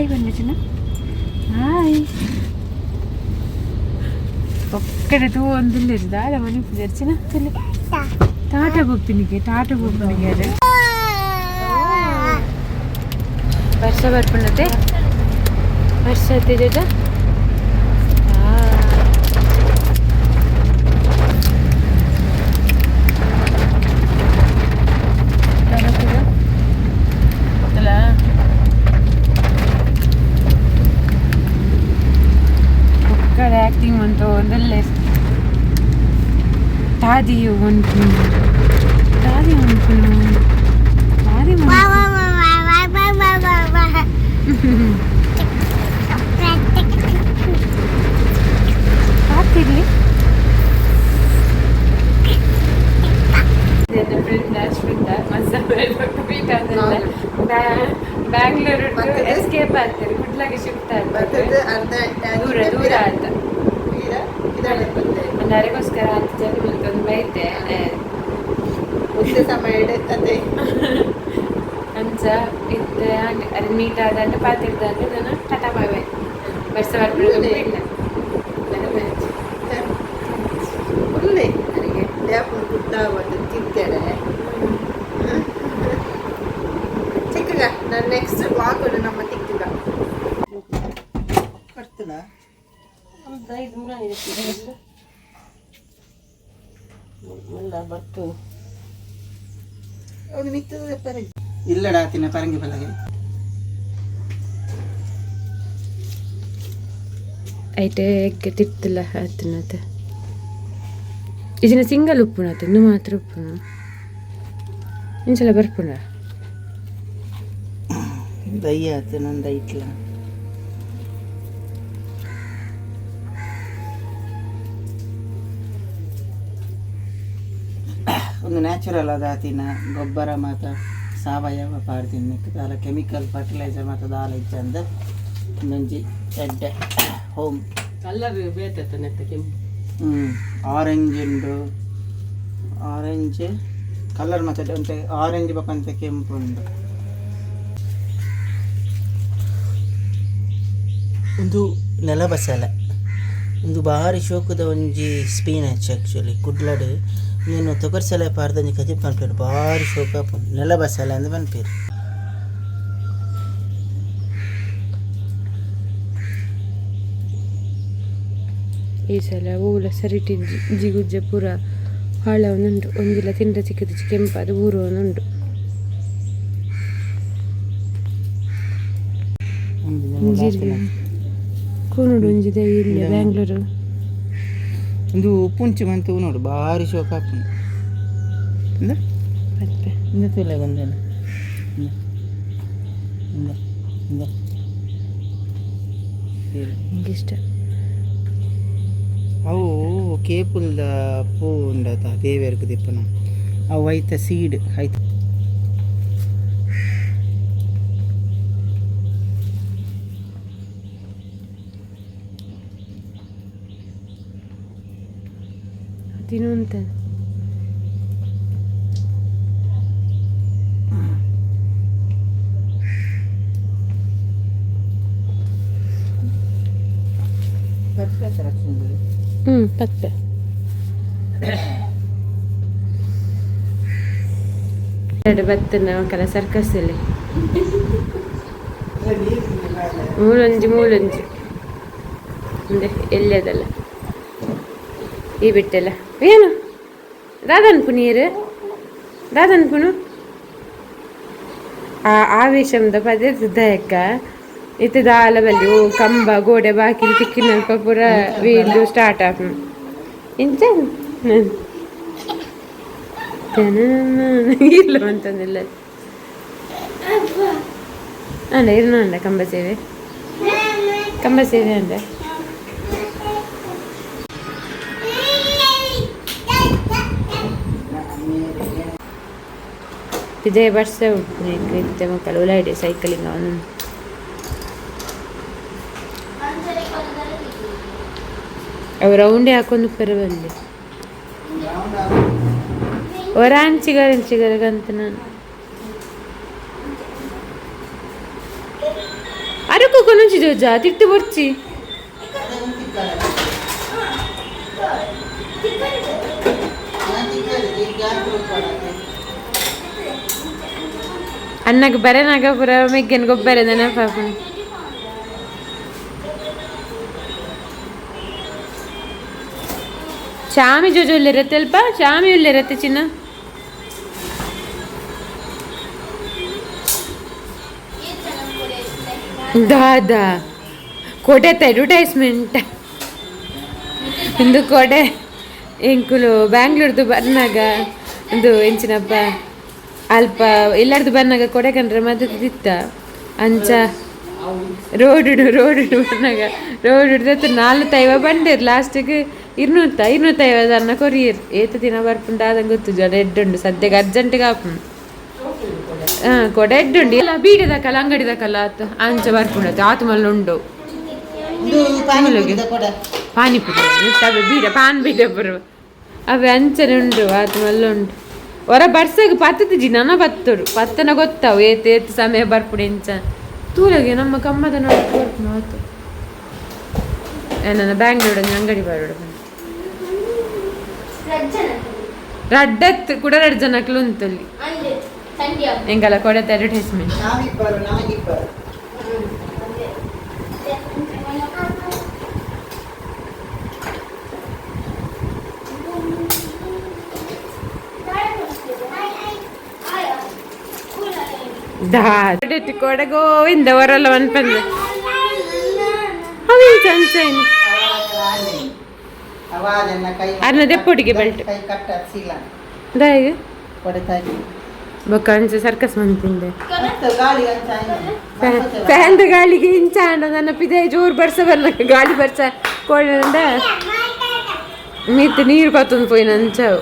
Hi ಬಂದಿನ. Hi. ಒಕ್ಕಡೆ ತೂ ಒಂದಿಲ್ಲ, ದಾದ ಮನೆ ಚಿನ್ನ ತುಲೆ. ಟಾಟಾ ಬೊಪ್ಪಿನಿಗೆ, ಟಾಟಾ ಬೊಪ್ಪಿನಿಗೆ. ಅರೆ, ವರ್ಷ ಬರ್ಪುಂಡತೆ, ವರ್ಷ ತೇಜ. ಅಲ್ಲ, ಒಕ್ಕಡೆ ಆಕ್ಟಿಂಗ್ ಬಂತು ಒಂದಲ್ಲೇ. ತಾದಿಯು ಉಂಟು, ತಾದಿ ಉಂಟು, ತಾದಿ. ವಾ ವಾ ವಾ ವಾ ವಾ ವಾ ವಾ ವಾ. ಪಾತಿರ್ಲಿ. ನನ್ನ ಫ್ರೆಂಡ್ ಅಶ್ಮಿತಾ ಬ್ಯಾಂಗ್ಳೂರ್ ಎಸ್ಕೇಪ್ ಆಗ್ತಾರೆ, ಕುಡ್ಲಾಗೆ ಶಿಫ್ಟ್ ಆಗ್ತಾರೆ. ಅರ್ಧ. ದೂರ ದೂರ ಅಂತ. ಒಂದು ಅರೆಗೋಸ್ಕರ 10 ಜನ ಒಂದು ಬೈತೆ. ಉದ್ದ ಸಮಯ ಅದೇ. ಅಂಚ ಇತ್ತೆ ಅರೆ ಮೀಟ್ ಆದಂಡ ಪಾತಿರ್ದಂಡ. ನಾನು ಟಾಟಾ ಬಾಯ್ ಬಾಯ್. ವರ್ಷ ಬರ್ಬಿಡೋದು ಇಲ್ಲ. ಒಳ್ಳೆ ನನಗೆ ಡ್ಯಾಪುನ್ ಗುಡ್ಡ ತಿಂತೇನೆ ಚಿಕ್ಕಗ. ನಾನು ನೆಕ್ಸ್ಟ್ ಬ್ಲಾಗ್ ನಮ್ಮ ತಿಕ್ಕಗ ಬರ್ತದ. ಬರ್ತದೆ. ಅವನು ಮಿತ್ತದ ಪರಂಗಿ ಇಲ್ಲಡ ತಿನ್ನ ಪರಂಗಿ ಬಲಗೆ. ಐಟೆ ಎಗ್ಗೆ ತಿರ್ತಲ್ಲ ಆತನತೆ. ಇದಿನ ಸಿಂಗಲ್ ಉಪ್ಪುನತೆ, ಇನ್ನು ಮಾತ್ರ ಉಪ್ಪುನ ಇಂಚಲ ಬರ್ಪುಣ. ದಯ್ಯ ಆತು ನಂದು ಐಟ್ಲ. ಒಂದು ನ್ಯಾಚುರಲ್ ಅದ ಆತಿನ ಗೊಬ್ಬರ ಮಾತ ಸಾವಯವ ಪಾಡ್ದಿನ ದಾಲ ಕೆಮಿಕಲ್ ಫರ್ಟಿಲೈಸರ್ ಮಾತ ದಾಲ ಇಜ್ಜಂದ ಒಂದೊಂಜಿ ಎಡ್ಡೆ ಹೋಮ್. ಕಲರ್ ಬೇತೆ ನೆತ್ತ ಕೆಂಪು. ಹ್ಞೂ, ಆರೆಂಜ್ ಉಂಡು, ಆರೆಂಜ್ ಕಲರ್ ಮತ್ತೆ ಒಂತೆ ಆರೆಂಜ್ ಬೊಕ ಕೆಂಪು ಉಂಡು. ಒಂದು ನೆಲ ಬಸಳೆ, ಒಂದು ಬಾರಿ ಶೋಕುದ ಒಂಜಿ ಸ್ಪೀನಚ್. ಆ್ಯಕ್ಚುಲಿ ಕುಡ್ಲಡ್ ನೀನು ತೊಗರ್ಸಲೆ ಪಾರ್ದಂಜಿ ಕಜಿಪ್ ಪನ್ಪೇರು, ಬಾರಿ ಶೋಕ ಆಪುಂಡು. ನೆಲ ಬಸಳೆ ಅಂದ್ ಪನ್ಪೇರು. ಈ ಸಲ ಓಲ ಸರಿಟಿ ಜಿಗುಜ್ಜೆ ಪೂರ ಹಾಳ ಒಂದುಂಟು. ಒಂಜಿಲ ತಿಂಡ ಚಿಕ್ಕದು ಕೆಂಪಾದ ಊರು ಒಂದುಂಟು. ಒಂಜಿ ಕೂನುಡು ಒಂಜಿದೆ ಇಲ್ಲಿ ಬ್ಯಾಂಗ್ಳೂರು. ಒಂದು ಉಪ್ಪುಂಚಿ ಮಂತು ನೋಡು, ಬಾರಿ ಶೋಕ ಆಪುಂಡು. ಇಂದ. ಪತ್ತೆ. ಇಂದ ತೂಲೆ ಒಂದೇನು. ಇಂದ ಇಂದ ಇಂದ. ನಂಗೆ ಇಷ್ಟ. ಅವು ಕೇಪುಲ್ದ ಪೂ ಉಂಡತ, ದೇವೆರ್ಗ್ ದಿಪ್ಪುನ ಅವು ಐತ ಸೀಡ್ ಐತ. ತಿನ್ನುವಂತ. ಹ್ಞೂ, ಪತ್ತೆ. ಎರಡು ಬತ್ತನ ಕೆಲ ಸರ್ಕಸ್ ಅಲ್ಲಿ ಮೂಲೊಂಜಿ ಮೂಲೊಂಜಿ ಮುಂದೆ ಎಲ್ಲಿ ಅದಲ್ಲ ಈ ಬಿಟ್ಟೆಲ್ಲ ಏನು ದಾದನ್ಪು ನೀರು ದಾದನ್ಪುನು. ಆ ಆವೇಶಂದ ಪದೇ ದಯಕ್ಕ ಇತ್ತೆ ದಾಲ ಬಲ್ಲಿ ಓ ಕಂಬ ಗೋಡೆ ಬಾಕಿಲ್ ತಿಕ್ಕಿನಲ್ಪ ಪೂರ ವೀಲ್ ಸ್ಟಾರ್ಟ್ ಆಪು. ಇಂಚ ಇಲ್ಲ ಅಂತಂದಿಲ್ಲ ಅಂಡ ಇರ್ನ ಅಂಡ ಕಂಬ ಸೇವೆ, ಕಂಬ ಸೇವೆ ಅಂಡ. ವಿಜಯ ವರ್ಷ ಇತ್ತೆ ಮಕ್ಕಳು ಉಲಾಯಿಡೆ ಸೈಕಲಿಂಗ್ ಅವನು. ಅವು ರೌಂಡೇ ಹಾಕೊಂಡು ಪರವಲ್ಲಿ ಒರಾಂಚಿಗರಂಚಿಗರಗಂತ ನಾನು ಅರಕು. ಕೊನೊಂಚಿ ಜೋಜ ತಿರ್ತು ಬೊರ್ಚಿ. ಅನ್ನಕ್ಕೆ ಬರೆನಾಗ ಪುರ ಮೆಗ್ಗೆನ್ ಗೊಬ್ಬರ ನೆನಪಾಪ. ಚಾಮಿ ಜೋಜೋ ಉಲ್ಲೆರತ್ತೆ ಅಲ್ಪ, ಚಾಮಿ ಉಲ್ಲೆರತ್ತೆ ಚಿನ್ನ. ದಾದಾ ಕೊಡೆತ ಅಡ್ವರ್ಟೈಸ್ಮೆಂಟ್ ಇಂದು ಕೊಡೆ. ಎಂಕುಲು ಬ್ಯಾಂಗ್ಳೂರ್ದು ಬರ್ನಾಗ ಒಂದು ಎಂಚಿನಪ್ಪ ಅಲ್ಪ ಎಲ್ಲರದು ಬರ್ನಾಗ ಕೊಡೆ ಕಂಡ್ರೆ ಮದತ್ ತಿತ್ತ ಅಂಚ ರೋಡುಡು ರೋಡುಡು ಬರ್ನಾಗ ರೋಡ್ ಹಿಡ್ದತ್ತು ನಾಲ್ಕು ತೈವ ಬಂಡೇರು. ಲಾಸ್ಟಿಗೆ 250 ಅನ್ನ ಕೊರಿಯರ್. ಏತ ದಿನ ಬರ್ಪುಂಡು ಆದಂಗೆ ಗೊತ್ತು. ಜಡ ಎಡ್ಡುಂಡು ಸದ್ಯಕ್ಕೆ ಅರ್ಜೆಂಟಿಗೆ ಆಪುಂಡು. ಹಾಂ, ಕೊಡೆ ಎಡ್ಡುಂಡು ಎಲ್ಲ ಬೀಡದಕ್ಕಲ್ಲ ಅಂಗಡಿದಕ್ಕಲ್ಲ ಆತು ಅಂಚ ಬರ್ಪುಂಡು ಆತು ಮಲ್ಲ ಉಂಡು. ಪಾನಿಪುರಿ ಅವೆ ಬೀಡ ಪಾನ್ ಬೀಡ ಬರುವ ಅವೆ ಅಂಚನೆ ಉಂಡು ಆತು ಮಲ್ಲ ಉಂಡು. ಹೊರ ಬರ್ಸಗ್ ಪತ್ತುಜಿ ನನ ಬತ್ತೋಡು ಪತ್ತನ ಗೊತ್ತಾವು ಏತ್ ಏತ್ ಸಮಯ ಬರ್ಪುಡು ಎಂಚ ತೂಲಗೆ ನಮ್ಮ ಕಮ್ಮದ ನೋಡಕ್ಕೆ ಬರ್ಪುನು ಆತು. ನನ್ನ ಬ್ಯಾಂಗ್ಳೂರ್ ಅಂಗಡಿ ಬರೋಡು ರಡ್ಡತ್ ಕೂಡ ರಡ್ಡು ಜನಕ್ಲು ಉಂತಲ್ಲಿ ಎಂಗಲ ಕೊಡತ್ತೆ ಅಡ್ವರ್ಟೈಸ್ಮೆಂಟ್. ನಾವಿಬ್ಬರು ನಮಗಿಬ್ಬರು. ದಾ ಕೊಡ ಗೋವಿಂದ ವರಲ್ಲ ಮನ್ಪಂದೆ ಅವಿಂಚ ಅಂಚೈನ್. ಅವಾಜನ್ನ ಕೈ ಅರ್ನ ದೆಪ್ಪೊಟ್ಟಿಗೆ ಬೆಲ್ಟ್. ಕೈ ಕಟ್ಟ ಸೀಲ. ದಾಯಿಗೆ ಕೊಡೆತಾಗಿ. ಬೊಕ್ಕ ಅಂಚ ಸರ್ಕಸ್ ಮಂತಿಂದೆ. ಮತ್ತೆ ಗಾಳಿ ಅಂಚ. ಫ್ಯಾನ್ದ ಗಾಳಿಗೆ ಇಂಚ ಅಂಡ ನನ್ನ ಪಿದೆ ಜೋರು ಬರ್ಸ ಬರ್ಲ ಗಾಳಿ ಬರ್ಸ ಕೋಡ ಮಿತ್ ನೀರು ಪತ್ತೊಂದು ಪೋಯಿನ ಅಂಚವು.